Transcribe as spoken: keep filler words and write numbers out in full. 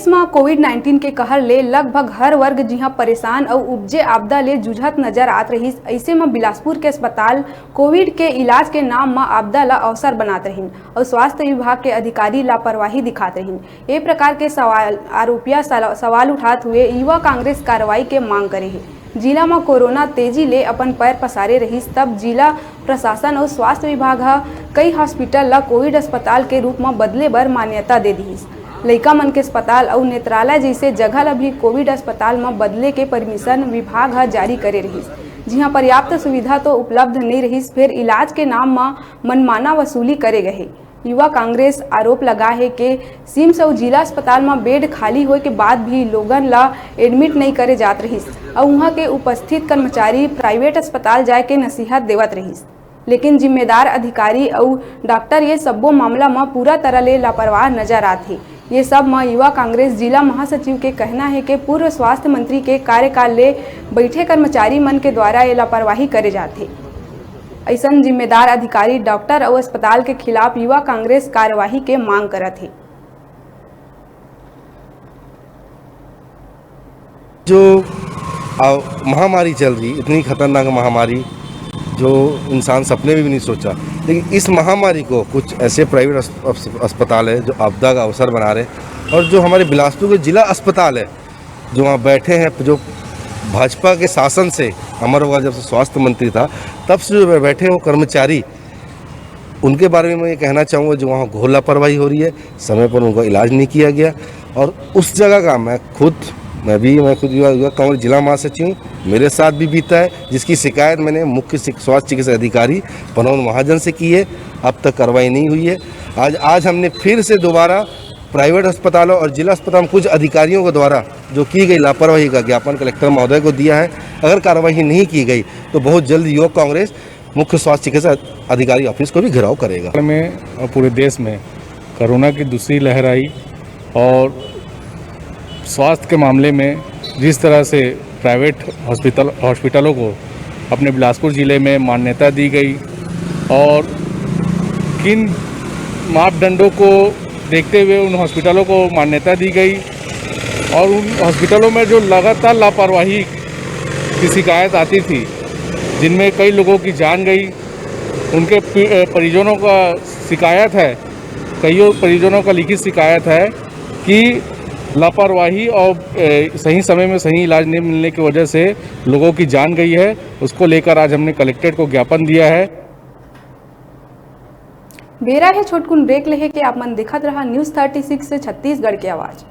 देश म Covid nineteen के कहर ले लगभग हर वर्ग जिहां परेशान अउ उपजे आपदा ले जूझत नजर आत रहिस, अइसे म बिलासपुर के अस्पताल कोविड के इलाज के नाम म आपदा ल अवसर बनात रहिन अउ स्वास्थ्य विभाग के अधिकारी लापरवाही दिखात रहिन। ए प्रकार के सवाल, आरोपिया सला-, सवाल उठात हुए युवा कांग्रेस कार्रवाई के मांग करे हे। जिला म कोरोना तेजी ले अपन पैर पसारे रहिस, तब जिला प्रशासन अउ स्वास्थ्य विभाग ह कई हॉस्पिटल ल कोविड अस्पताल के रूप म बदले बर मान्यता दे दिहिस। लइका मन के अस्पताल अउ नेत्रालय जइसे जगह ल भी कोविड अस्पताल म बदले के परमिशन विभाग ह जारी करे रहिस, जिहां पर्याप्त सुविधा तो उपलब्ध नइ रहिस, फेर इलाज के नाम म मनमाना वसूली करे गए हे। युवा कांग्रेस आरोप लगा हे के सिम्स अउ जिला अस्पताल म बेड खाली होए के बाद भी लोगन ल एडमिट नइ करे जात रहिस अउ उहां के उपस्थित कर्मचारी प्राइवेट अस्पताल जाए के नसीहत देवत रहिस, लेकिन जिम्मेदार अधिकारी अउ डॉक्टर ये सब्बो मामला म पूरा तरह ले लापरवाह नजर आत हे। ये सब म युवा कांग्रेस जिला महासचिव के कहना हे के पूर्व स्वास्थ्य मंत्री के कार्यकाल ले बैठे कर्मचारी मन के द्वारा ये लापरवाही करे जात हे। अइसन जिम्मेदार अधिकारी, डॉक्टर अउ अस्पताल के खिलाफ युवा कांग्रेस कार्यवाही के मांग करत हे। जो आ, महामारी चल रही, इतनी खतरनाक महामारी जो इंसान सपने में भी नहीं सोचा, लेकिन इस महामारी को कुछ ऐसे प्राइवेट अस-, अस-, अस्पताल है जो आपदा का अवसर बना रहे, और जो हमारे बिलासपुर के जिला अस्पताल है, जो वहाँ बैठे हैं, जो भाजपा के शासन से, अमर अग्रवाल जब से स्वास्थ्य मंत्री था, तब से जो बैठे हैं वो कर्मचारी, उनके बारे में मैं ये कहना चाहूँगा जो वहाँ घोर लापरवाही हो रही है, समय पर उनका इलाज नहीं किया गया। और उस जगह का मैं खुद, मैं भी, मैं खुद युवा, युवा कांग्रेस जिला महासचिव हूँ, मेरे साथ भी बीता है, जिसकी शिकायत मैंने मुख्य शिक-, स्वास्थ्य चिकित्सा अधिकारी प्रमोद महाजन से की है। अब तक कार्रवाई नहीं हुई है। आज, आज हमने फिर से दोबारा प्राइवेट अस्पतालों और जिला अस्पताल में कुछ अधिकारियों के द्वारा जो की गई लापरवाही का ज्ञापन कलेक्टर महोदय को दिया है। अगर कार्रवाई नहीं की गई तो बहुत जल्द युवक कांग्रेस मुख्य स्वास्थ्य चिकित्सा अधिकारी ऑफिस को भी घेराव करेगा। में और पूरे देश में कोरोना की दूसरी लहर आई और स्वास्थ्य के मामले में जिस तरह से प्राइवेट हॉस्पिटल, हॉस्पिटलों को अपने बिलासपुर ज़िले में मान्यता दी गई और किन मापदंडों को देखते हुए उन हॉस्पिटलों को मान्यता दी गई और उन हॉस्पिटलों में जो लगातार लापरवाही की शिकायत आती थी, जिनमें कई लोगों की जान गई, उनके पि-, अ, परिजनों का शिकायत है, कईयों परिजनों का लिखित शिकायत है कि लापरवाही और, अ, सही समय में सही इलाज नहीं मिलने की वजह से लोगों की जान गई है। उसको लेकर आज हमने कलेक्ट्रेट को ज्ञापन दिया है। बेरा हे छोटकुन ब्रेक लेहे के, आप मन देखत रहा न्यूज़ थर्टी सिक्स छत्तीसगढ़ के आवाज़।